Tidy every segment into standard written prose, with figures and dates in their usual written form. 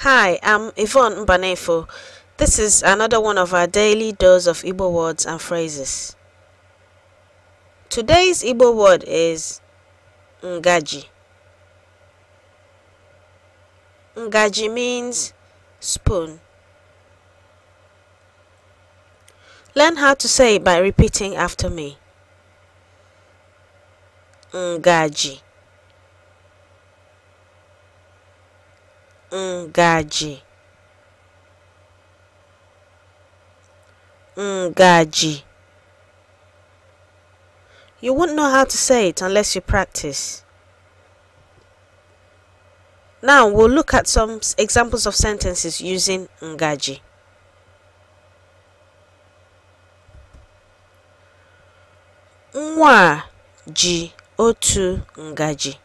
Hi, I'm Yvonne Mbanefo. This is another one of our daily dose of Igbo words and phrases. Today's Igbo word is Ngaji. Ngaji means spoon. Learn how to say it by repeating after me. Ngaji. Ngaji. Ngaji. You won't know how to say it unless you practice. Now we'll look at some examples of sentences using ngaji. Nwa ji otu ngaji.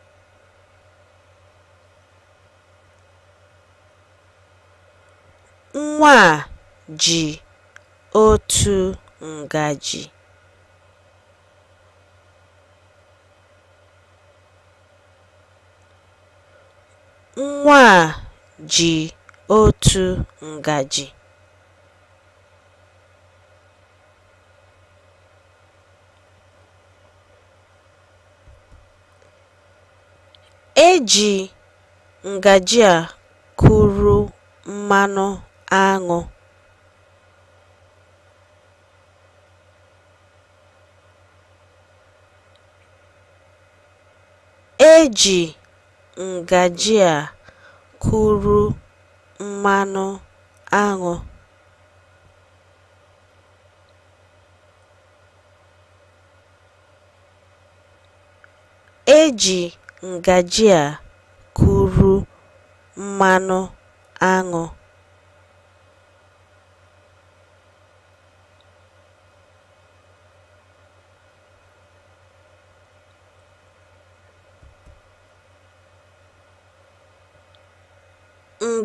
Nwa ji otu ngaji. Nwa ji otu ngaji. E ji ngaji a kuru mmanụ aṅụ. E ji ngaji a kuru mmanụ aṅụ. E ji ngaji a kuru mmanụ aṅụ.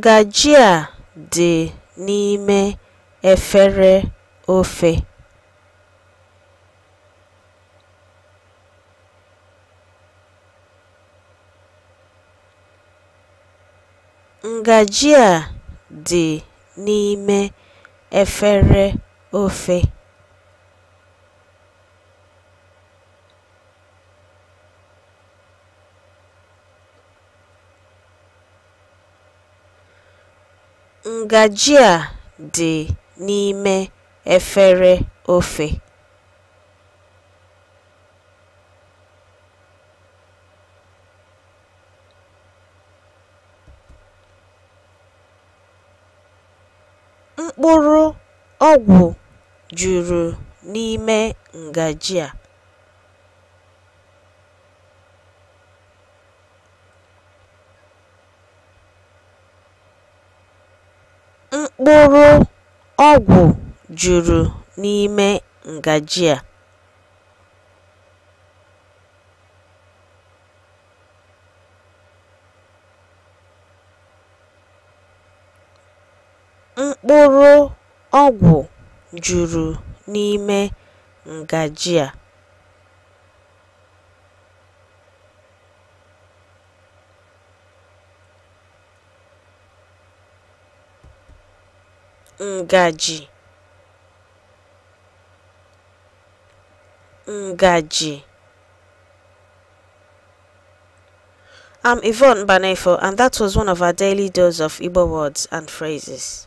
Ngaji a dị n'ime efere ofe. Ngaji a dị n'ime efere ofe. Ngaji a dị n'ime efere ofe. Mkpụrụ ọgwụ juru n'ime ngaji a. Mkpụrụ ọgwụ juru n'ime ngaji a. Mkpụrụ ọgwụ juru n'ime ngaji a. Ngaji. Ngaji. I'm Yvonne Mbanefo, and that was one of our daily dose of Igbo words and phrases.